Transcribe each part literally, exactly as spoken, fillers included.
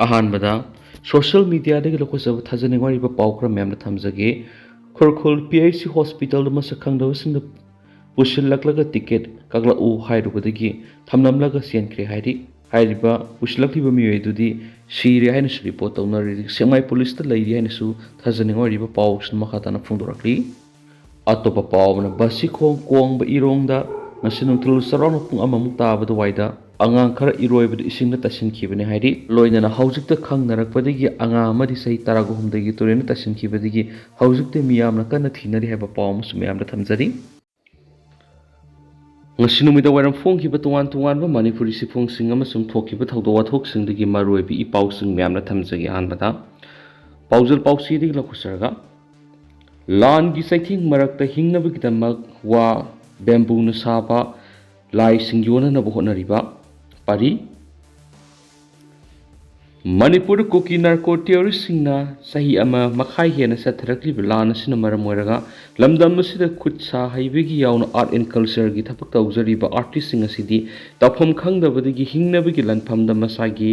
ꯑꯍꯥꯟꯕꯗ, ꯁꯣꯁꯤꯌꯦꯜ ꯃꯤꯗꯤꯌꯥꯗꯒꯤ ꯂꯧꯈꯠꯆꯕ ꯊꯥꯖꯅꯤꯡꯉꯥꯏ ꯑꯣꯏꯕ ꯄꯥꯎ ꯈꯔ ꯃꯌꯥꯝꯗ ꯊꯝꯖꯒꯦ꯫ ꯈꯨꯔꯈꯨꯜ ꯄꯤ ꯑꯩꯆ ꯁꯤ ꯍꯣꯁꯄꯤꯇꯥꯜꯗ ꯃꯁꯛ ꯈꯪꯗꯕꯁꯤꯡꯅ ꯄꯨꯁꯤꯜꯂꯛꯂꯒ ꯇꯤꯀꯦꯠ ꯀꯛꯂꯛꯎ ꯍꯥꯏꯔꯨꯕꯗꯒꯤ ꯊꯝꯂꯝꯂꯒ ꯆꯦꯟꯈ꯭ꯔꯦ ꯍꯥꯏꯔꯤ꯫ ꯍꯥꯏꯔꯤꯕ ꯄꯨꯁꯤꯜꯂꯛꯂꯤꯕ ꯃꯤꯑꯣꯏ ꯑꯗꯨꯗꯤ ꯁꯤꯔꯦ ꯍꯥꯏꯅꯁꯨ ꯔꯤꯄꯣꯔꯠ ꯇꯧꯅꯔꯤ꯫ ꯁꯦꯛꯃꯥꯏ ꯄꯨꯂꯤꯁꯇ ꯂꯩꯔꯤ ꯍꯥꯏꯅꯁꯨ ꯊꯥꯖꯅꯤꯡꯉꯥꯏ ꯑꯣꯏꯔꯤꯕ ꯄꯥꯎꯁꯤꯅ ꯃꯈꯥ ꯇꯥꯅ ꯐꯣꯡꯗꯣꯔꯛꯂꯤ꯫ ꯑꯇꯣꯞꯄ ꯄꯥꯎ ꯑꯃꯅ, ꯕꯁꯤꯈꯣꯡ ꯀꯣꯡꯕ ꯏꯔꯣꯡꯗ ꯉꯁꯤ ꯅꯨꯡꯊꯤꯜ ꯆꯔꯥꯎꯅ ꯄꯨꯡ ꯑꯃꯃꯨꯛ ꯇꯥꯕ ꯑꯗꯨꯋꯥꯏꯗ ꯑꯉꯥꯡ ꯈꯔ ꯏꯔꯣꯏꯕꯗ ꯏꯁꯤꯡꯗ ꯇꯥꯁꯤꯟꯈꯤꯕꯅꯤ ꯍꯥꯏꯔꯤ꯫ ꯂꯣꯏꯅꯅ ꯍꯧꯖꯤꯛꯇ ꯈꯪꯅꯔꯛꯄꯗꯒꯤ ꯑꯉꯥꯡ ꯑꯃꯗꯤ ꯆꯍꯤ ꯇꯔꯥꯒ ꯍꯨꯝꯗꯣꯏꯒꯤ ꯇꯨꯔꯦꯟꯗ ꯇꯥꯁꯤꯟꯈꯤꯕꯗꯒꯤ ꯍꯧꯖꯤꯛꯇꯤ ꯃꯤꯌꯥꯝꯅ ꯀꯟꯅ ꯊꯤꯅꯔꯤ ꯍꯥꯏꯕ ꯄꯥꯎ ꯑꯃꯁꯨ ꯃꯌꯥꯝꯗ ꯊꯝꯖꯔꯤ꯫ ꯉꯁꯤ ꯅꯨꯃꯤꯗꯥꯡ ꯋꯥꯏꯔꯝ ꯐꯣꯡꯈꯤꯕ ꯇꯣꯉꯥꯟ ꯇꯣꯉꯥꯟꯕ ꯃꯅꯤꯄꯨꯔꯤ ꯆꯦꯐꯣꯡꯁꯤꯡ ꯑꯃꯁꯨꯡ ꯊꯣꯛꯈꯤꯕ ꯊꯧꯗꯣꯛ ꯋꯥꯊꯣꯛꯁꯤꯡꯗꯒꯤ ꯃꯔꯨꯑꯣꯏꯕ ꯏ ꯄꯥꯎꯁꯤꯡ ꯃꯌꯥꯝꯅ ꯊꯝꯖꯒꯦ꯫ ꯑꯍꯥꯟꯕꯗ, ꯄꯥꯎꯖꯦꯜ ꯄꯥꯎꯆꯦꯗꯒꯤ ꯂꯧꯈꯠꯆꯔꯒ, ꯂꯥꯟꯒꯤ ꯆꯩꯊꯦꯡ ꯃꯔꯛꯇ ꯍꯤꯡꯅꯕꯒꯤꯗꯃꯛ ꯋꯥ, ꯕꯦꯝꯕꯨꯅ ꯁꯥꯕ ꯂꯥꯏꯁꯤꯡ ꯌꯣꯟꯅꯅꯕ ꯍꯣꯠꯅꯔꯤꯕ ꯄꯥꯔꯤ꯫ ꯃꯅꯤꯄꯨꯔꯗ ꯀꯨꯀꯤ ꯅꯥꯔꯀꯣ ꯇꯦꯔꯣꯔꯤꯁꯁꯤꯡꯅ ꯆꯍꯤ ꯑꯃ ꯃꯈꯥꯏ ꯍꯦꯟꯅ ꯆꯠꯊꯔꯛꯂꯤꯕ ꯂꯥꯟ ꯑꯁꯤꯅ ꯃꯔꯝ ꯑꯣꯏꯔꯒ, ꯂꯝꯗꯝ ꯑꯁꯤꯗ ꯈꯨꯠ ꯁꯥ ꯍꯩꯕꯒꯤ ꯌꯥꯎꯅ ꯑꯥꯔꯠ ꯑꯦꯟ ꯀꯜꯆꯔꯒꯤ ꯊꯕꯛ ꯇꯧꯖꯔꯤꯕ ꯑꯥꯔꯇꯤꯁꯁꯤꯡ ꯑꯁꯤꯗꯤ ꯇꯧꯐꯝ ꯈꯪꯗꯕꯗꯒꯤ ꯍꯤꯡꯅꯕꯒꯤ ꯂꯥꯟꯐꯝꯗ ꯃꯁꯥꯒꯤ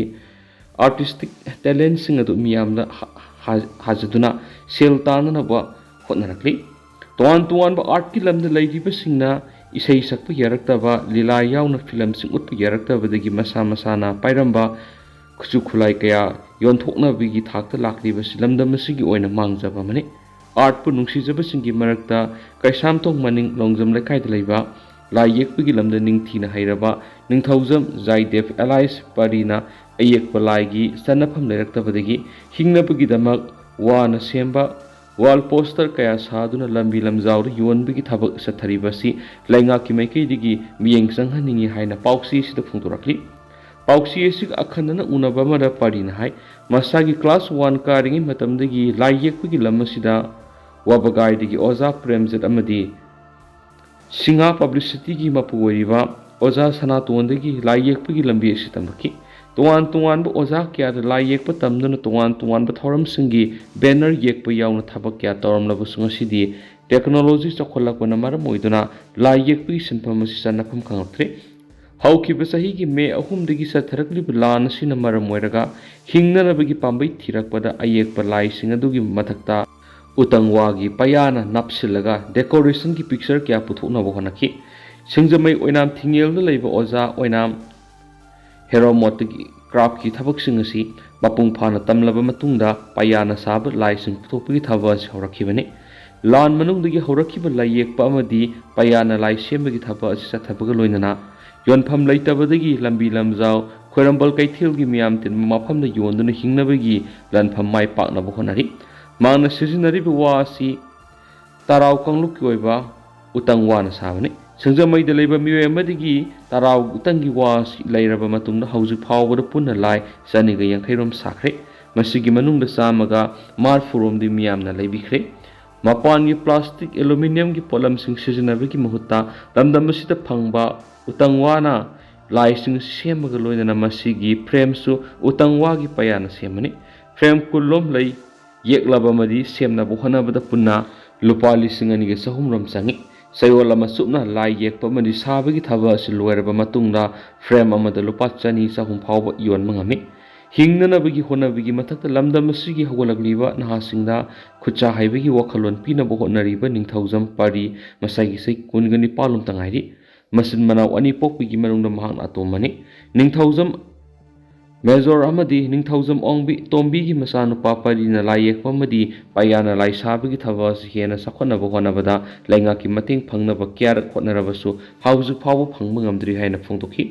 ꯑꯥꯔꯇꯤꯁꯇꯤꯛ ꯇꯦꯂꯦꯟꯁꯤꯡ ꯑꯗꯨ ꯃꯤꯌꯥꯝꯗ ꯍꯥ-, ꯍꯥ-, ꯍꯥꯖꯗꯨꯅ ꯁꯦꯜ ꯇꯥꯟꯅꯅꯕ ꯍꯣꯠꯅꯔꯛꯂꯤ꯫ ꯇꯣꯉꯥꯟ ꯇꯣꯉꯥꯟꯕ ꯑꯥꯔꯠꯀꯤ ꯂꯝꯗ ꯂꯩꯔꯤꯕꯁꯤꯡꯅ ꯏꯁꯩ ꯁꯛꯄ ꯌꯥꯔꯛꯇꯕ, ꯂꯤꯂꯥ ꯌꯥꯎꯅ ꯐꯤꯂꯝꯁꯤꯡ ꯎꯠꯄ ꯌꯥꯔꯛꯇꯕꯗꯒꯤ ꯃꯁꯥ ꯃꯁꯥꯅ ꯄꯥꯏꯔꯝꯕ ꯈꯨꯠꯁꯨ ꯈꯨꯠꯂꯥꯏ ꯀꯌꯥ ꯌꯣꯟꯊꯣꯛꯅꯕꯒꯤ ꯊꯥꯛꯇ ꯂꯥꯛꯂꯤꯕꯁꯤ ꯂꯝꯗꯝ ꯑꯁꯤꯒꯤ ꯑꯣꯏꯅ ꯃꯥꯡꯖꯕ ꯑꯃꯅꯤ꯫ ꯑꯥꯔꯠꯄꯨ ꯅꯨꯡꯁꯤꯖꯕꯁꯤꯡꯒꯤ ꯃꯔꯛꯇ ꯀꯩꯁꯥꯝꯊꯣꯡ ꯃꯅꯤꯡ ꯂꯣꯡꯖꯝ ꯂꯩꯀꯥꯏꯗ ꯂꯩꯕ ꯂꯥꯏ ꯌꯦꯛꯄꯒꯤ ꯂꯝꯗ ꯅꯤꯡꯊꯤꯅ ꯍꯩꯔꯕ ꯅꯤꯡꯊꯧꯖꯝ ꯖꯥꯏꯗꯦꯕ ꯑꯦꯂꯥꯏꯁ ꯄꯥꯔꯤꯅ ꯑꯌꯦꯛꯄ ꯂꯥꯏꯒꯤ ꯆꯟꯅꯐꯝ ꯂꯩꯔꯛꯇꯕꯗꯒꯤ ꯍꯤꯡꯅꯕꯒꯤꯗꯃꯛ ꯋꯥꯅ ꯁꯦꯝꯕ ꯋꯥꯜ ꯄꯣꯁꯇꯔ ꯀꯌꯥ ꯁꯥꯗꯨꯅ ꯂꯝꯕꯤ ꯂꯝꯖꯥꯎꯗ ꯌꯣꯟꯕꯒꯤ ꯊꯕꯛ ꯆꯠꯊꯔꯤꯕ ꯑꯁꯤ ꯂꯩꯉꯥꯛꯀꯤ ꯃꯥꯏꯀꯩꯗꯒꯤ ꯃꯤꯠꯌꯦꯡ ꯆꯪꯍꯟꯅꯤꯡꯏ ꯍꯥꯏꯅ ꯄꯥꯎꯆꯦ ꯑꯁꯤꯗ ꯐꯣꯡꯗꯣꯔꯛꯂꯤ꯫ ꯄꯥꯎꯆꯦ ꯑꯁꯤꯒ ꯑꯈꯟꯅꯅ ꯎꯅꯕ ꯑꯃꯗ ꯄꯥꯔꯤꯅ ꯍꯥꯏ, ꯃꯁꯥꯒꯤ ꯀ꯭ꯂꯥꯁ ꯋꯥꯟ ꯀꯥꯔꯤꯉꯩ ꯃꯇꯝꯗꯒꯤ ꯂꯥꯏ ꯌꯦꯛꯄꯒꯤ ꯂꯝ ꯑꯁꯤꯗ ꯋꯥꯕꯒꯥꯏꯗꯒꯤ ꯑꯣꯖꯥ ꯄ꯭ꯔꯦꯝꯖꯤꯠ ꯑꯃꯗꯤ ꯁꯤꯡꯍꯥ ꯄꯕ꯭ꯂꯤꯁꯤꯇꯤꯒꯤ ꯃꯄꯨ ꯑꯣꯏꯔꯤꯕ ꯑꯣꯖꯥ ꯁꯅꯥꯇꯣꯟꯗꯒꯤ ꯂꯥꯏ ꯌꯦꯛꯄꯒꯤ ꯂꯝꯕꯤ ꯑꯁꯤ ꯇꯝꯂꯛꯈꯤ꯫ ꯇꯣꯉꯥꯟ ꯇꯣꯉꯥꯟꯕ ꯑꯣꯖꯥ ꯀꯌꯥꯗ ꯂꯥꯏ ꯌꯦꯛꯄ ꯇꯝꯗꯨꯅ ꯇꯣꯉꯥꯟ ꯇꯣꯉꯥꯟꯕ ꯊꯧꯔꯝꯁꯤꯡꯒꯤ ꯕꯦꯅꯔ ꯌꯦꯛꯄ ꯌꯥꯎꯅ ꯊꯕꯛ ꯀꯌꯥ ꯇꯧꯔꯝꯂꯕꯁꯨ ꯉꯁꯤꯗꯤ ꯇꯦꯛꯅꯣꯂꯣꯖꯤ ꯆꯥꯎꯈꯠꯂꯛꯄꯅ ꯃꯔꯝ ꯑꯣꯏꯗꯨꯅ ꯂꯥꯏ ꯌꯦꯛꯄꯒꯤ ꯁꯤꯟꯐꯝ ꯑꯁꯤ ꯆꯟꯅꯐꯝ ꯈꯪꯂꯛꯇ꯭ꯔꯦ꯫ ꯍꯧꯈꯤꯕ ꯆꯍꯤꯒꯤ ꯃꯦ ꯑꯍꯨꯝꯗꯒꯤ ꯆꯠꯊꯔꯛꯂꯤꯕ ꯂꯥꯟ ꯑꯁꯤꯅ ꯃꯔꯝ ꯑꯣꯏꯔꯒ ꯍꯤꯡꯅꯅꯕꯒꯤ ꯄꯥꯝꯕꯩ ꯊꯤꯔꯛꯄꯗ ꯑꯌꯦꯛꯄ ꯂꯥꯏꯁꯤꯡ ꯑꯗꯨꯒꯤ ꯃꯊꯛꯇ ꯎꯇꯪ ꯋꯥꯒꯤ ꯄꯌꯥꯅ ꯅꯞꯁꯤꯜꯂꯒ decorationꯒꯤ picture ꯀꯌꯥ ꯄꯨꯊꯣꯛꯅꯕ ꯍꯣꯠꯅꯈꯤ꯫ ꯁꯤꯡꯖꯃꯩ ꯑꯣꯏꯅꯥꯝ ꯊꯤꯡꯉꯦꯜꯗ ꯂꯩꯕ ꯑꯣꯖꯥ ꯑꯣꯏꯅꯥꯝ ꯍꯦꯔꯣꯃꯣꯠꯇꯒꯤ craftꯀꯤ ꯊꯕꯛꯁꯤꯡ ꯑꯁꯤ ꯃꯄꯨꯡ ꯐꯥꯅ ꯇꯝꯂꯕ ꯃꯇꯨꯡꯗ ꯄꯌꯥꯅ ꯁꯥꯕ ꯂꯥꯏꯁꯤꯡ ꯄꯨꯊꯣꯛꯄꯒꯤ ꯊꯕꯛ ꯑꯁꯤ ꯍꯧꯔꯛꯈꯤꯕꯅꯤ꯫ ꯂꯥꯟ ꯃꯅꯨꯡꯗꯒꯤ ꯍꯧꯔꯛꯈꯤꯕ ꯂꯥꯏ ꯌꯦꯛꯄ ꯑꯃꯗꯤ ꯄꯌꯥꯅ ꯂꯥꯏ ꯁꯦꯝꯕꯒꯤ ꯊꯕꯛ ꯑꯁꯤ ꯆꯠꯊꯕꯒ ꯂꯣꯏꯅꯅ ꯌꯣꯟꯐꯝ ꯂꯩꯇꯕꯗꯒꯤ ꯂꯝꯕꯤ ꯂꯝꯖꯥꯎ, ꯈꯣꯏꯔꯝꯕꯜ ꯀꯩꯊꯦꯜꯒꯤ ꯃꯤꯌꯥꯝ ꯇꯤꯟꯕ ꯃꯐꯝꯗ ꯌꯣꯟꯗꯨꯅ ꯍꯤꯡꯅꯕꯒꯤ ꯂꯥꯟꯐꯝ ꯃꯥꯏ ꯄꯥꯛꯅꯕ ꯍꯣꯠꯅꯔꯤ꯫ ꯃꯍꯥꯛꯅ ꯁꯤꯖꯤꯟꯅꯔꯤꯕ ꯋꯥ ꯑꯁꯤ ꯇꯔꯥꯎ ꯀꯥꯡꯂꯨꯞꯀꯤ ꯑꯣꯏꯕ ꯎꯇꯪ ꯋꯥꯅ ꯁꯥꯕꯅꯤ꯫ ꯁꯤꯡꯖꯃꯩꯗ ꯂꯩꯕ ꯃꯤꯑꯣꯏ ꯑꯃꯗꯒꯤ ꯇꯔꯥꯎ ꯎꯇꯪꯒꯤ ꯋꯥ ꯑꯁꯤ ꯂꯩꯔꯕ ꯃꯇꯨꯡꯗ ꯍꯧꯖꯤꯛ ꯐꯥꯎꯕꯗ ꯄꯨꯟꯅ ꯂꯥꯏ ꯆꯅꯤꯒ ꯌꯥꯡꯈꯩ ꯔꯣꯝ ꯁꯥꯈ꯭ꯔꯦ꯫ ꯃꯁꯤꯒꯤ ꯃꯅꯨꯡꯗ ꯆꯥꯝꯃꯒ ꯃꯔꯤꯐꯨ ꯔꯣꯝꯗꯤ ꯃꯤꯌꯥꯝꯅ ꯂꯩꯕꯤꯈ꯭ꯔꯦ꯫ ꯃꯄꯥꯟꯒꯤ plastic, aluminiumꯒꯤ ꯄꯣꯠꯂꯝꯁꯤꯡ ꯁꯤꯖꯤꯟꯅꯕꯒꯤ ꯃꯍꯨꯠꯇ ꯂꯝꯗꯝ ꯑꯁꯤꯗ ꯐꯪꯕ ꯎꯇꯪ ꯋꯥꯅ ꯂꯥꯏꯁꯤꯡ ꯁꯦꯝꯕꯒ ꯂꯣꯏꯅꯅ ꯃꯁꯤꯒꯤ frameꯁꯨ ꯎꯇꯪ ꯋꯥꯒꯤ ꯄꯌꯥꯅ ꯁꯦꯝꯕꯅꯤ꯫ Frame ꯀꯨꯟ ꯂꯣꯝ ꯂꯩ ꯌꯦꯛꯂꯕ ꯑꯃꯗꯤ ꯁꯦꯝꯅꯕ ꯍꯣꯠꯅꯕꯗ ꯄꯨꯟꯅ ꯂꯨꯄꯥ ꯂꯤꯁꯤꯡ ꯑꯅꯤꯒ ꯆꯍꯨꯝ ꯔꯣꯝ ꯆꯪꯏ꯫ ꯆꯌꯣꯜ ꯑꯃ ꯆꯨꯞꯅ ꯂꯥꯏ ꯌꯦꯛꯄ ꯑꯃꯗꯤ ꯁꯥꯕꯒꯤ ꯊꯕꯛ ꯑꯁꯤ ꯂꯣꯏꯔꯕ ꯃꯇꯨꯡꯗ frame ꯑꯃꯗ ꯂꯨꯄꯥ ꯆꯅꯤ ꯆꯍꯨꯝ ꯐꯥꯎꯕ ꯌꯣꯟꯕ ꯉꯝꯃꯤ꯫ ꯍꯤꯡꯅꯅꯕꯒꯤ ꯍꯣꯠꯅꯕꯒꯤ ꯃꯊꯛꯇ ꯂꯝꯗꯝ ꯑꯁꯤꯒꯤ ꯍꯧꯒꯠꯂꯛꯂꯤꯕ ꯅꯍꯥꯁꯤꯡꯗ ꯈꯨꯠꯁꯥ ꯍꯩꯕꯒꯤ ꯋꯥꯈꯜꯂꯣꯟ ꯄꯤꯅꯕ ꯍꯣꯠꯅꯔꯤꯕ ꯅꯤꯡꯊꯧꯖꯝ ꯄꯔꯤ ꯃꯁꯥꯒꯤ ꯆꯍꯤ ꯀꯨꯟꯒ ꯅꯤꯄꯥꯟ ꯂꯣꯝꯇ ꯉꯥꯏꯔꯤ꯫ ꯃꯆꯤꯟ ꯃꯅꯥꯎ ꯑꯅꯤ ꯄꯣꯛꯄꯒꯤ ꯃꯅꯨꯡꯗ ꯃꯍꯥꯛꯅ ꯑꯇꯣꯝꯕꯅꯤ꯫ ꯅꯤꯡꯊꯧꯖꯝ ꯃꯦꯖꯣꯔ ꯑꯃꯗꯤ ꯅꯤꯡꯊꯧꯖꯝ ꯑꯣꯡꯕꯤ ꯇꯣꯝꯕꯤꯒꯤ ꯃꯆꯥꯅꯨꯄꯥ ꯄꯔꯤꯅ ꯂꯥꯏ ꯌꯦꯛꯄ ꯑꯃꯗꯤ ꯄꯌꯥꯅ ꯂꯥꯏ ꯁꯥꯕꯒꯤ ꯊꯕꯛ ꯑꯁꯤ ꯍꯦꯟꯅ ꯆꯥꯎꯈꯠꯅꯕ ꯍꯣꯠꯅꯕꯗ ꯂꯩꯉꯥꯛꯀꯤ ꯃꯇꯦꯡ ꯐꯪꯅꯕ ꯀꯌꯥꯔꯛ ꯍꯣꯠꯅꯔꯕꯁꯨ ꯍꯧꯖꯤꯛ ꯐꯥꯎꯕ ꯐꯪꯕ ꯉꯝꯗ꯭ꯔꯤ ꯍꯥꯏꯅ ꯐꯣꯡꯗꯣꯛꯈꯤ꯫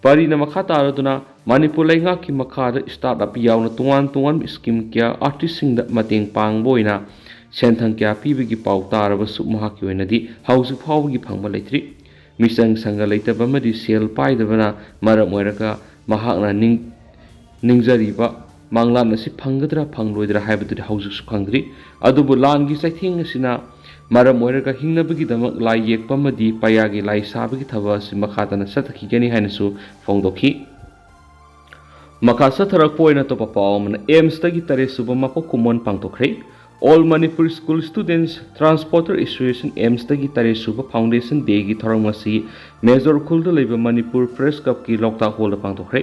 ꯄꯔꯤꯅ ꯃꯈꯥ ꯇꯥꯔꯗꯨꯅ ꯃꯅꯤꯄꯨꯔ ꯂꯩꯉꯥꯛꯀꯤ ꯃꯈꯥꯗ startup ꯌꯥꯎꯅ ꯇꯣꯉꯥꯟ ꯇꯣꯉꯥꯟꯕ scheme ꯀꯌꯥ artistꯁꯤꯡꯗ ꯃꯇꯦꯡ ꯄꯥꯡꯕ ꯑꯣꯏꯅ ꯁꯦꯟꯊꯪ ꯀꯌꯥ ꯄꯤꯕꯒꯤ ꯄꯥꯎ ꯇꯥꯔꯕꯁꯨ ꯃꯍꯥꯛꯀꯤ ꯑꯣꯏꯅꯗꯤ ꯍꯧꯖꯤꯛ ꯐꯥꯎꯕꯒꯤ ꯐꯪꯕ ꯂꯩꯇ꯭ꯔꯤ꯫ ꯃꯤꯆꯪ ꯁꯪꯒ ꯂꯩꯇꯕ ꯑꯃꯗꯤ ꯁꯦꯜ ꯄꯥꯏꯗꯕꯅ ꯃꯔꯝ ꯑꯣꯏꯔꯒ ꯃꯍꯥꯛꯅ ꯅꯤꯡ-, ꯅꯤꯡꯖꯔꯤꯕ ꯃꯪꯂꯥꯟ ꯑꯁꯤ ꯐꯪꯒꯗ꯭ꯔꯥ ꯐꯪꯂꯣꯏꯗ꯭ꯔꯥ ꯍꯥꯏꯕꯗꯨꯗꯤ ꯍꯧꯖꯤꯛꯁꯨ ꯈꯪꯗ꯭ꯔꯤ꯫ ꯑꯗꯨꯕꯨ ꯂꯥꯟꯒꯤ ꯆꯩꯊꯦꯡ ꯑꯁꯤꯅ ꯃꯔꯝ ꯑꯣꯏꯔꯒ ꯍꯤꯡꯅꯕꯒꯤꯗꯃꯛ ꯂꯥꯏ ꯌꯦꯛꯄ ꯑꯃꯗꯤ ꯄꯌꯥꯒꯤ ꯂꯥꯏ ꯁꯥꯕꯒꯤ ꯊꯕꯛ ꯑꯁꯤ ꯃꯈꯥ ꯇꯥꯅ ꯆꯠꯊꯈꯤꯒꯅꯤ ꯍꯥꯏꯅꯁꯨ ꯐꯣꯡꯗꯣꯛꯈꯤ꯫ ꯃꯈꯥ ꯆꯠꯊꯔꯛꯄ ꯑꯣꯏꯅ ꯑꯇꯣꯞꯄ ꯄꯥꯎ ꯑꯃꯅ AIIMSꯇꯒꯤ ꯇꯔꯦꯠ ꯁꯨꯕ ꯃꯄꯣꯛ ꯀꯨꯝꯑꯣꯟ ꯄꯥꯡꯊꯣꯛꯈ꯭ꯔꯦ꯫ All Manipur School Students Transporter Association, AIMSꯇꯒꯤ ꯇꯔꯦꯠ ꯁꯨꯕ Foundation Dayꯒꯤ ꯊꯧꯔꯝ ꯉꯁꯤ ꯃꯦꯖꯣꯔ ꯈꯨꯜꯗ ꯂꯩꯕ ꯃꯅꯤꯄꯨꯔ ꯄ꯭ꯔꯦꯁ ꯀ꯭ꯂꯕꯀꯤ ꯂꯣꯛꯇꯥꯛ ꯍꯣꯜꯗ ꯄꯥꯡꯊꯣꯛꯈ꯭ꯔꯦ꯫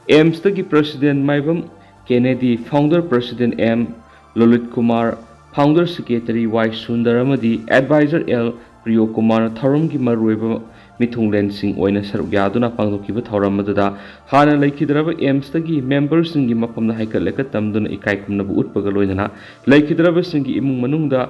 AIMSꯇꯒꯤ President ꯃꯥꯏꯕꯝ ꯀꯦꯅꯦꯗꯤ, Founder President M Lalit Kumar, Founder Secretary ꯋꯥꯏ ꯁꯨꯟꯗꯔ ꯑꯃꯗꯤ Advisor ꯑꯦꯜ ꯄ꯭ꯔꯤꯌꯣ ꯀꯨꯃꯥꯔꯅ ꯊꯧꯔꯝꯒꯤ ꯃꯔꯨꯑꯣꯏꯕ ꯃꯤꯊꯨꯡꯂꯦꯟꯁꯤꯡ ꯑꯣꯏꯅ ꯁꯔꯨꯛ ꯌꯥꯗꯨꯅ ꯄꯥꯡꯊꯣꯛꯈꯤꯕ ꯊꯧꯔꯝ ꯑꯗꯨꯗ ꯍꯥꯟꯅ ꯂꯩꯈꯤꯗ꯭ꯔꯕ AIMSꯇꯒꯤ ꯃꯦꯝꯕꯔꯁꯤꯡꯒꯤ ꯃꯐꯝꯗ ꯍꯩꯀꯠ ꯂꯩꯀꯠ ꯇꯝꯗꯨꯅ ꯏꯀꯥꯏ ꯈꯨꯝꯅꯕ ꯎꯠꯄꯒ ꯂꯣꯏꯅꯅ ꯂꯩꯈꯤꯗ꯭ꯔꯕꯁꯤꯡꯒꯤ ꯏꯃꯨꯡ ꯃꯅꯨꯡꯗ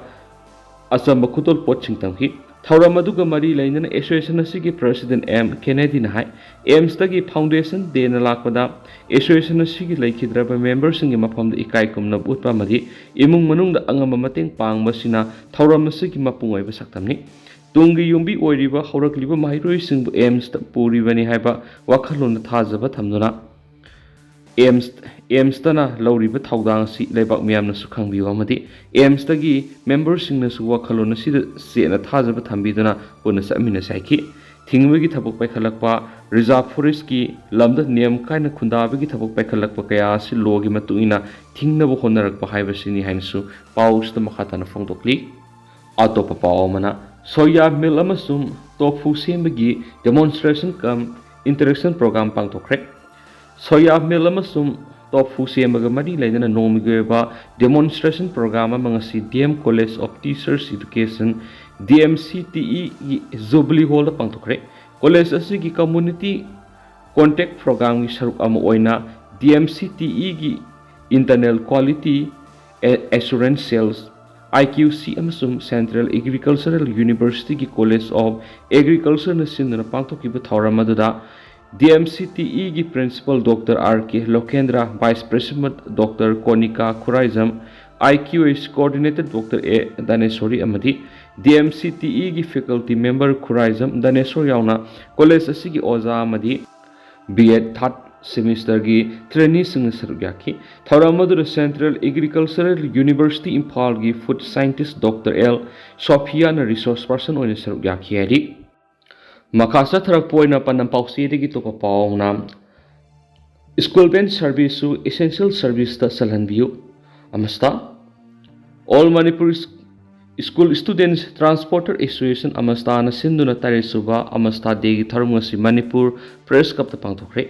ꯑꯆꯝꯕ ꯈꯨꯗꯣꯜ ꯄꯣꯠꯁꯤꯡ ꯇꯝꯈꯤ꯫ ꯊꯧꯔꯝ ꯑꯗꯨꯒ ꯃꯔꯤ ꯂꯩꯅꯅ association ꯑꯁꯤꯒꯤ President ꯑꯦꯝ ꯀꯦꯅꯦꯗꯤꯅ ꯍꯥꯏ, AIMSꯇꯒꯤ Foundation Dayꯅ ꯂꯥꯛꯄꯗ association ꯑꯁꯤꯒꯤ ꯂꯩꯈꯤꯗ꯭ꯔꯕ ꯃꯦꯝꯕꯔꯁꯤꯡꯒꯤ ꯃꯐꯝꯗ ꯏꯀꯥꯏ ꯈꯨꯝꯅꯕ ꯎꯠꯄ ꯑꯃꯗꯤ ꯏꯃꯨꯡ ꯃꯅꯨꯡꯗ ꯑꯉꯝꯕ ꯃꯇꯦꯡ ꯄꯥꯡꯕꯁꯤꯅ ꯊꯧꯔꯝ ꯑꯁꯤꯒꯤ ꯃꯄꯨꯡ ꯑꯣꯏꯕ ꯁꯛꯇꯝꯅꯤ꯫ ꯇꯨꯡꯒꯤ ꯌꯨꯝꯕꯤ ꯑꯣꯏꯔꯤꯕ ꯍꯧꯔꯛꯂꯤꯕ ꯃꯍꯩꯔꯣꯏꯁꯤꯡꯕꯨ AIMSꯇ ꯄꯨꯔꯤꯕꯅꯤ ꯍꯥꯏꯕ ꯋꯥꯈꯜꯂꯣꯟꯗ ꯊꯥꯖꯕ ꯊꯝꯗꯨꯅ AIMS, AIMSꯇꯅ ꯂꯧꯔꯤꯕ ꯊꯧꯗꯥꯡ ꯑꯁꯤ ꯂꯩꯕꯥꯛ ꯃꯤꯌꯥꯝꯅꯁꯨ ꯈꯪꯕꯤꯌꯨ ꯑꯃꯗꯤ AIMSꯇꯒꯤ ꯃꯦꯝꯕꯔꯁꯤꯡꯅꯁꯨ ꯋꯥꯈꯜꯂꯣꯟ ꯑꯁꯤꯗ ꯆꯦꯠꯅ ꯊꯥꯖꯕ ꯊꯝꯕꯤꯗꯨꯅ ꯄꯨꯟꯅ ꯆꯠꯃꯤꯟꯅꯁꯤ ꯍꯥꯏꯈꯤ꯫ ꯊꯤꯡꯕꯒꯤ ꯊꯕꯛ ꯄꯥꯏꯈꯠꯂꯛꯄ, Reserve Forestꯀꯤ ꯂꯝꯗ ꯅꯤꯌꯝ ꯀꯥꯏꯅ ꯈꯨꯟꯗꯥꯕꯒꯤ ꯊꯕꯛ ꯄꯥꯏꯈꯠꯂꯛꯄ ꯀꯌꯥ ꯑꯁꯤ lawꯒꯤ ꯃꯇꯨꯡ ꯏꯟꯅ ꯊꯤꯡꯅꯕ ꯍꯣꯠꯅꯔꯛꯄ ꯍꯥꯏꯕꯁꯤꯅꯤ ꯍꯥꯏꯅꯁꯨ ꯄꯥꯎꯁꯤꯗ ꯃꯈꯥ ꯇꯥꯅ ꯐꯣꯡꯗꯣꯛꯂꯤ꯫ ꯑꯇꯣꯞꯄ ꯄꯥꯎ ꯑꯃꯅ, soya meal ꯑꯃꯁꯨꯡ tofu ꯁꯦꯝꯕꯒꯤ demonstration cum interaction program ꯄꯥꯡꯊꯣꯛꯈ꯭ꯔꯦ꯫ Soya meal ꯑꯃꯁꯨꯡ tofu ꯁꯦꯝꯕꯒ ꯃꯔꯤ ꯂꯩꯅꯅ ꯅꯣꯡꯃꯒꯤ ꯑꯣꯏꯕ demonstration program ꯑꯃ ꯉꯁꯤ D M College of Teachers Education, D M C T Eꯒꯤ Jubilee Hallꯗ ꯄꯥꯡꯊꯣꯛꯈ꯭ꯔꯦ꯫ College ꯑꯁꯤꯒꯤ community contact programꯒꯤ ꯁꯔꯨꯛ ꯑꯃ ꯑꯣꯏꯅ D M C T Eꯒꯤ Internal Quality Assurance Cells, I Q C, ꯑꯃꯁꯨꯡ Central Agricultural Universityꯒꯤ College of Agricultureꯅ ꯁꯤꯟꯗꯨꯅ ꯄꯥꯡꯊꯣꯛꯈꯤꯕ ꯊꯧꯔꯝ ꯑꯗꯨꯗ D M C T Eꯒꯤ Principal Doctor R K Lokhendra, Vice Principal Doctor Konika Khuraijam, I Q H Coordinator Doctor A Dhaneswari ꯑꯃꯗꯤ D M C T Eꯒꯤ faculty member Khuraijam, Dhaneswari ꯌꯥꯎꯅ college ꯑꯁꯤꯒꯤ ꯑꯣꯖꯥ ꯑꯃꯗꯤ B Ed third semesterꯒꯤ traineeꯁꯤꯡꯅ ꯁꯔꯨꯛ ꯌꯥꯈꯤ꯫ ꯊꯧꯔꯝ ꯑꯗꯨꯗ Central Agricultural University ꯏꯝꯐꯥꯜꯒꯤ food scientist Doctor L Sophiaꯅ resource person ꯑꯣꯏꯅ ꯁꯔꯨꯛ ꯌꯥꯈꯤ ꯍꯥꯏꯔꯤ꯫ ꯃꯈꯥ ꯆꯠꯊꯔꯛꯄ ꯑꯣꯏꯅ ꯄꯥꯟꯗꯝ ꯄꯥꯎꯆꯦꯗꯒꯤ ꯑꯇꯣꯞꯄ ꯄꯥꯎꯅ, school van serviceꯁꯨ essential serviceꯇ ꯆꯜꯍꯟꯕꯤꯌꯨ ꯑꯃꯁꯨꯡ All Manipur School Students Transporter Association, ꯑꯃꯁꯇꯥꯅ ꯁꯤꯟꯗꯨꯅ ꯇꯔꯦꯠ ꯁꯨꯕ ꯑꯃꯁꯇꯥ ꯗꯦꯒꯤ ꯊꯧꯔꯝ ꯉꯁꯤ ꯃꯅꯤꯄꯨꯔ ꯄ꯭ꯔꯦꯁ ꯀ꯭ꯂꯕꯇ ꯄꯥꯡꯊꯣꯛꯈ꯭ꯔꯦ꯫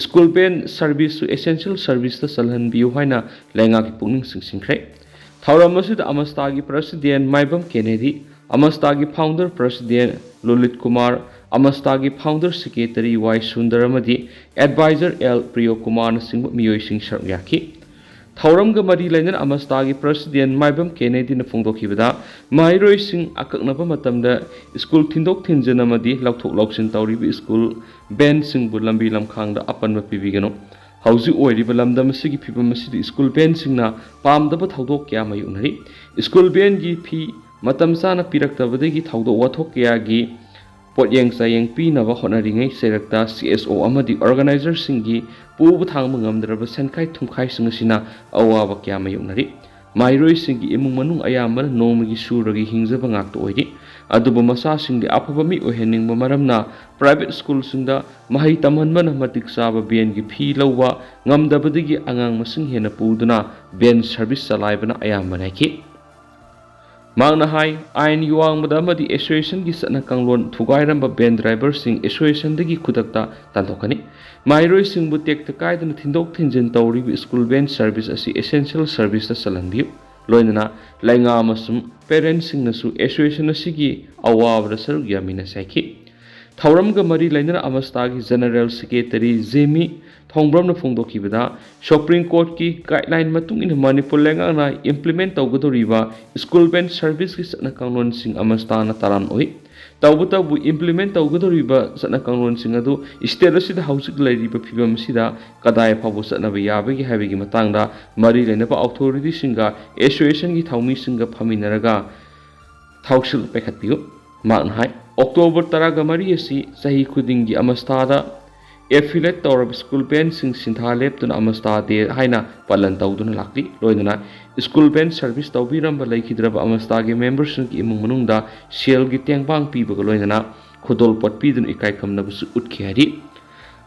ꯁ꯭ꯀꯨꯜ ꯚꯦꯟ ꯁꯔꯚꯤꯁꯁꯨ ꯑꯦꯁꯦꯟꯁꯤꯌꯦꯜ ꯁꯔꯚꯤꯁꯇ ꯆꯜꯍꯟꯕꯤꯌꯨ ꯍꯥꯏꯅ ꯂꯩꯉꯥꯛꯀꯤ ꯄꯨꯛꯅꯤꯡ ꯆꯤꯡꯁꯤꯟꯈ꯭ꯔꯦ꯫ ꯊꯧꯔꯝ ꯑꯁꯤꯗ ꯑꯃꯁꯇꯥꯒꯤ ꯄ꯭ꯔꯁꯤꯗꯦꯟ ꯃꯥꯏꯕꯝ ꯀꯦꯅꯦꯗꯤ, ꯑꯃꯁꯇꯥꯒꯤ ꯐꯥꯎꯟꯗꯔ ꯄ꯭ꯔꯁꯤꯗꯦꯟ ꯂꯂꯤꯠ ꯀꯨꯃꯥꯔ, ꯑꯃꯁꯇꯥꯒꯤ ꯐꯥꯎꯟꯗꯔ ꯁꯦꯀ꯭ꯔꯦꯇꯔꯤ ꯋꯥꯏ ꯁꯨꯟꯗꯔ ꯑꯃꯗꯤ ꯑꯦꯗꯚꯥꯏꯖꯔ ꯑꯦꯜ ꯄ꯭ꯔꯤꯌꯣ ꯀꯨꯃꯥꯔꯅꯆꯤꯡꯕ ꯃꯤꯑꯣꯏꯁꯤꯡ ꯁꯔꯨꯛ ꯌꯥꯈꯤ꯫ ꯊꯧꯔꯝꯒ ꯃꯔꯤ ꯂꯩꯅꯅ ꯑꯃꯁꯇꯥꯒꯤ ꯄ꯭ꯔꯁꯤꯗꯦꯟ ꯃꯥꯏꯕꯝ ꯀꯦꯅꯦꯗꯤꯅ ꯐꯣꯡꯗꯣꯛꯈꯤꯕꯗ, ꯃꯍꯩꯔꯣꯏꯁꯤꯡ ꯑꯀꯛꯅꯕ ꯃꯇꯝꯗ ꯁ꯭ꯀꯨꯜ ꯊꯤꯟꯗꯣꯛ ꯊꯤꯟꯖꯤꯟ ꯑꯃꯗꯤ ꯂꯧꯊꯣꯛ ꯂꯧꯁꯤꯟ ꯇꯧꯔꯤꯕ ꯁ꯭ꯀꯨꯜ ꯚꯦꯟꯁꯤꯡꯕꯨ ꯂꯝꯕꯤ ꯂꯝꯈꯥꯡꯗ ꯑꯄꯟꯕ ꯄꯤꯕꯤꯒꯅꯨ꯫ ꯍꯧꯖꯤꯛ ꯑꯣꯏꯔꯤꯕ ꯂꯝꯗꯝ ꯑꯁꯤꯒꯤ ꯐꯤꯕꯝ ꯑꯁꯤꯗ ꯁ꯭ꯀꯨꯜ ꯚꯦꯟꯁꯤꯡꯅ ꯄꯥꯝꯗꯕ ꯊꯧꯗꯣꯛ ꯀꯌꯥ ꯃꯥꯌꯣꯛꯅꯔꯤ꯫ ꯁ꯭ꯀꯨꯜ ꯚꯦꯟꯒꯤ ꯐꯤ ꯃꯇꯝ ꯆꯥꯅ ꯄꯤꯔꯛꯇꯕꯗꯒꯤ ꯊꯧꯗꯣꯛ ꯋꯥꯊꯣꯛ ꯀꯌꯥꯒꯤ ꯄꯣꯠꯌꯦꯡ ꯆꯥꯌꯦꯡ ꯄꯤꯅꯕ ꯍꯣꯠꯅꯔꯤꯉꯩ ꯆꯩꯔꯛꯇ ꯁꯤ ꯑꯦꯁ ꯑꯣ ꯑꯃꯗꯤ ꯑꯣꯔꯒꯅꯥꯏꯖꯔꯁꯤꯡꯒꯤ ꯄꯨꯕ ꯊꯥꯡꯕ ꯉꯝꯗ꯭ꯔꯕ ꯁꯦꯟꯈꯥꯏ ꯊꯨꯝꯈꯥꯏꯁꯤꯡ ꯑꯁꯤꯅ ꯑꯋꯥꯕ ꯀꯌꯥ ꯃꯥꯌꯣꯛꯅꯔꯤ꯫ ꯃꯍꯩꯔꯣꯏꯁꯤꯡꯒꯤ ꯏꯃꯨꯡ ꯃꯅꯨꯡ ꯑꯌꯥꯝꯕꯅ ꯅꯣꯡꯃꯒꯤ ꯁꯨꯔꯒ ꯍꯤꯡꯖꯕ ꯉꯥꯛꯇ ꯑꯣꯏꯔꯤ꯫ ꯑꯗꯨꯕꯨ ꯃꯆꯥꯁꯤꯡꯗꯤ ꯑꯐꯕ ꯃꯤ ꯑꯣꯏꯍꯟꯅꯤꯡꯕ ꯃꯔꯝꯅ ꯄ꯭ꯔꯥꯏꯚꯦꯠ ꯁ꯭ꯀꯨꯜꯁꯤꯡꯗ ꯃꯍꯩ ꯇꯝꯍꯟꯕꯅ ꯃꯇꯤꯛ ꯆꯥꯕ ꯚꯦꯟꯒꯤ ꯐꯤ ꯂꯧꯕ ꯉꯝꯗꯕꯗꯒꯤ ꯑꯉꯥꯡ ꯃꯁꯤꯡ ꯍꯦꯟꯅ ꯄꯨꯗꯨꯅ ꯚꯦꯟ ꯁꯔꯚꯤꯁ ꯆꯂꯥꯏꯕꯅ ꯑꯌꯥꯝꯕ ꯅꯥꯏꯈꯤ꯫ ꯃꯍꯥꯛꯅ ꯍꯥꯏ, ꯑꯥꯏꯟꯒꯤ ꯋꯥꯡꯃꯗ ꯑꯃꯗꯤ ꯑꯦꯁꯣꯁꯤꯌꯦꯁꯟꯒꯤ ꯆꯠꯅ ꯀꯥꯡꯂꯣꯟ ꯊꯨꯒꯥꯏꯔꯝꯕ ꯚꯦꯟ ꯗ꯭ꯔꯥꯏꯚꯔꯁꯤꯡ ꯑꯦꯁꯣꯁꯤꯌꯦꯁꯟꯗꯒꯤ ꯈꯨꯗꯛꯇ ꯇꯥꯟꯊꯣꯛꯀꯅꯤ꯫ ꯃꯍꯩꯔꯣꯏꯁꯤꯡꯕꯨ ꯇꯦꯛꯇ ꯀꯥꯏꯗꯅ ꯊꯤꯟꯗꯣꯛ ꯊꯤꯟꯖꯤꯟ ꯇꯧꯔꯤꯕ ꯁ꯭ꯀꯨꯜ ꯚꯦꯟ ꯁꯔꯚꯤꯁ ꯑꯁꯤ ꯑꯦꯁꯦꯟꯁꯤꯌꯦꯜ ꯁꯔꯚꯤꯁꯇ ꯆꯜꯍꯟꯕꯤꯌꯨ꯫ ꯂꯣꯏꯅꯅ ꯂꯩꯉꯥꯛ ꯑꯃꯁꯨꯡ ꯄꯦꯔꯦꯟꯁꯁꯤꯡꯅꯁꯨ ꯑꯦꯁꯣꯁꯤꯌꯦꯁꯟ ꯑꯁꯤꯒꯤ ꯑꯋꯥꯕꯗ ꯁꯔꯨꯛ ꯌꯥꯃꯤꯟꯅꯁꯤ ꯍꯥꯏꯈꯤ꯫ ꯊꯧꯔꯝꯒ ꯃꯔꯤ ꯂꯩꯅꯅ ꯑꯃꯁꯇꯥꯒꯤ ꯖꯦꯅꯔꯦꯜ ꯁꯦꯀ꯭ꯔꯦꯇꯔꯤ ꯖꯦꯃꯤ ꯊꯣꯡꯕ꯭ꯔꯝꯅ ꯐꯣꯡꯗꯣꯛꯈꯤꯕꯗ, ꯁꯨꯄ꯭ꯔꯤꯝ ꯀꯣꯔꯠꯀꯤ ꯒꯥꯏꯗꯂꯥꯏꯟ ꯃꯇꯨꯡ ꯏꯟꯅ ꯃꯅꯤꯄꯨꯔ ꯂꯩꯉꯥꯛꯅ ꯏꯝꯄ꯭ꯂꯤꯃꯦꯟ ꯇꯧꯒꯗꯧꯔꯤꯕ ꯁ꯭ꯀꯨꯜ ꯚꯦꯟ ꯁꯔꯚꯤꯁꯀꯤ ꯆꯠꯅ ꯀꯥꯡꯂꯣꯟꯁꯤꯡ ꯑꯃꯁꯇꯥꯅ ꯇꯔꯥꯝꯅ ꯑꯣꯛꯏ꯫ ꯇꯧꯕꯇꯕꯨ, ꯏꯝꯄ꯭ꯂꯤꯃꯦꯟ ꯇꯧꯒꯗꯧꯔꯤꯕ ꯆꯠꯅ ꯀꯥꯡꯂꯣꯟꯁꯤꯡ ꯑꯗꯨ ꯁ꯭ꯇꯦꯠ ꯑꯁꯤꯗ ꯍꯧꯖꯤꯛ ꯂꯩꯔꯤꯕ ꯐꯤꯕꯝ ꯑꯁꯤꯗ ꯀꯗꯥꯏ ꯐꯥꯎꯕ ꯆꯠꯅꯕ ꯌꯥꯕꯒꯦ ꯍꯥꯏꯕꯒꯤ ꯃꯇꯥꯡꯗ ꯃꯔꯤ ꯂꯩꯅꯕ ꯑꯣꯊꯣꯔꯤꯇꯤꯁꯤꯡꯒ ꯑꯦꯁꯣꯁꯤꯌꯦꯁꯟꯒꯤ ꯊꯧꯃꯤꯁꯤꯡꯒ ꯐꯝꯃꯤꯟꯅꯔꯒ ꯊꯧꯁꯤꯜ ꯄꯥꯏꯈꯠꯄꯤꯌꯨ꯫ ꯃꯍꯥꯛꯅ ꯍꯥꯏ, ꯑꯣꯛꯇꯣꯕꯔ ꯇꯔꯥꯒ ꯃꯔꯤ ꯑꯁꯤ ꯆꯍꯤ ꯈꯨꯗꯤꯡꯒꯤ ꯑꯃꯁꯇꯥꯗ ꯑꯦꯐꯤꯂꯦꯠ ꯇꯧꯔꯕ ꯁ꯭ꯀꯨꯜ ꯚꯦꯟꯁꯤꯡ ꯁꯤꯟꯊꯥ ꯂꯦꯞꯇꯨꯅ ꯑꯃꯁꯇꯥ ꯗꯦ ꯍꯥꯏꯅ ꯄꯥꯂꯟ ꯇꯧꯗꯨꯅ ꯂꯥꯛꯂꯤ꯫ ꯂꯣꯏꯅꯅ ꯁ꯭ꯀꯨꯜ ꯚꯦꯟ ꯁꯔꯚꯤꯁ ꯇꯧꯕꯤꯔꯝꯕ ꯂꯩꯈꯤꯗ꯭ꯔꯕ ꯑꯃꯁꯇꯥꯒꯤ ꯃꯦꯝꯕꯔꯁꯤꯡꯒꯤ ꯏꯃꯨꯡ ꯃꯅꯨꯡꯗ ꯁꯦꯜꯒꯤ ꯇꯦꯡꯕꯥꯡ ꯄꯤꯕꯒ ꯂꯣꯏꯅꯅ ꯈꯨꯗꯣꯜꯄꯣꯠ ꯄꯤꯗꯨꯅ ꯏꯀꯥꯏ ꯈꯨꯝꯅꯕꯁꯨ ꯎꯠꯈꯤ ꯍꯥꯏꯔꯤ꯫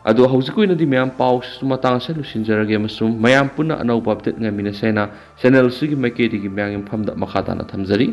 ꯑꯗꯣ ꯍꯧꯖꯤꯛꯀꯤ ꯑꯣꯏꯅꯗꯤ ꯃꯌꯥꯝ ꯄꯥꯎꯁꯤꯁꯨ ꯃꯇꯥꯡ ꯑꯁꯤꯗ ꯂꯣꯏꯁꯤꯟꯖꯔꯒꯦ, ꯑꯃꯁꯨꯡ ꯃꯌꯥꯝ ꯄꯨꯟꯅ ꯑꯅꯧꯕ update ꯉꯥꯏꯃꯤꯟꯅꯁꯦ ꯍꯥꯏꯅ channel ꯑꯁꯤꯒꯤ ꯃꯥꯏꯀꯩꯗꯒꯤ ꯃꯌꯥꯝꯒꯤ ꯃꯐꯝꯗ ꯃꯈꯥ ꯇꯥꯅ ꯊꯝꯖꯔꯤ꯫